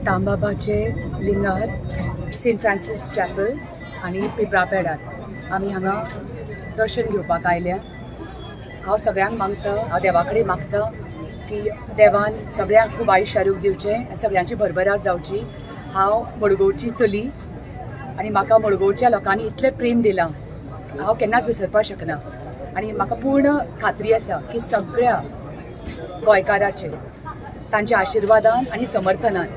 तांबाबाचे लिंगार Saint Francis chapel आनी पिंपळापेडार आमी हांगा दर्शन घेवपाक आयल्या. हांव सगळ्यांक मागता, हांव देवा कडेन मागता की देवान सगळ्यांक खूब आयुश्य आरोग्य दिवचें आनी सगळ्यांची भरभराट जावची. हांव मडगांवची चली आनी म्हाका मडगांवच्या लोकांनी इतलें प्रेम दिलां, हांव केन्नाच विसरपाक शकना. आनी म्हाका पूर्ण खात्री आसा की सगळ्या गोंयकाराचे तांच्या आशिर्वादान आनी समर्थनान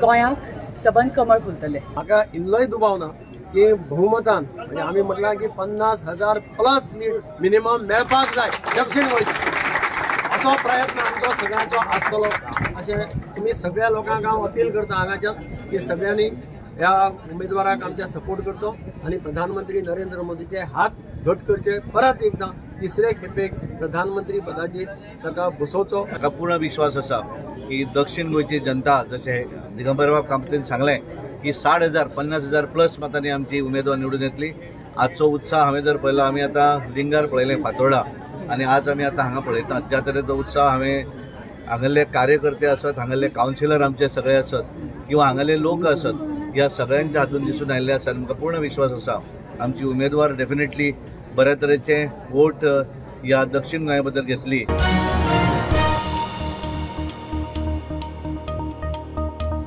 गोंयाक सबंद कमळ फुलतले. म्हाका इल्लोय दुबाव ना की बहुमतान, म्हणजे आमी म्हटलां की 50,000 प्लस लीड मिनिमम मेळपाक जाय दक्षिण गोंयची, असो प्रयत्न आमचो सगळ्यांचो आसतलो. अशें तुमी सगळ्या लोकांक हांव अपील करता हांगाच्यान की सगळ्यांनी ह्या उमेदवाराक आमच्या सपोर्ट करचो आनी प्रधानमंत्री नरेंद्र मोदीचे हात घट करचे, परत एकदां तिसरे खेपेक प्रधानमंत्री पदाचेर ताका बसोवचो. म्हाका पूर्ण विश्वास आसा की दक्षिण गोंयची जनता, जशें दिगंबरबाब कामतीन सांगलें की 60,000 50,000 प्लस मतांनी आमची उमेदवार निवडून येतली. आजचो उत्साह हांवें जर पळयलो, आमी आतां लिंगार पळयलें फातोर्डा आनी आज आमी आतां हांगा पळयतात, ज्या तरेचो उत्साह हांवें हांगल्ले कार्यकर्ते आसत, हांगल्ले कावन्सिलर आमचे सगळे आसत किंवा हांगल्ले लोक आसत, ह्या सगळ्यांच्या हातून दिसून आयिल्ले आसा. आनी म्हाका पूर्ण विश्वास आसा आमची उमेदवार डेफिनेटली बऱ्या तरेचे वोट ह्या दक्षिण गोंया बद्दल घेतली.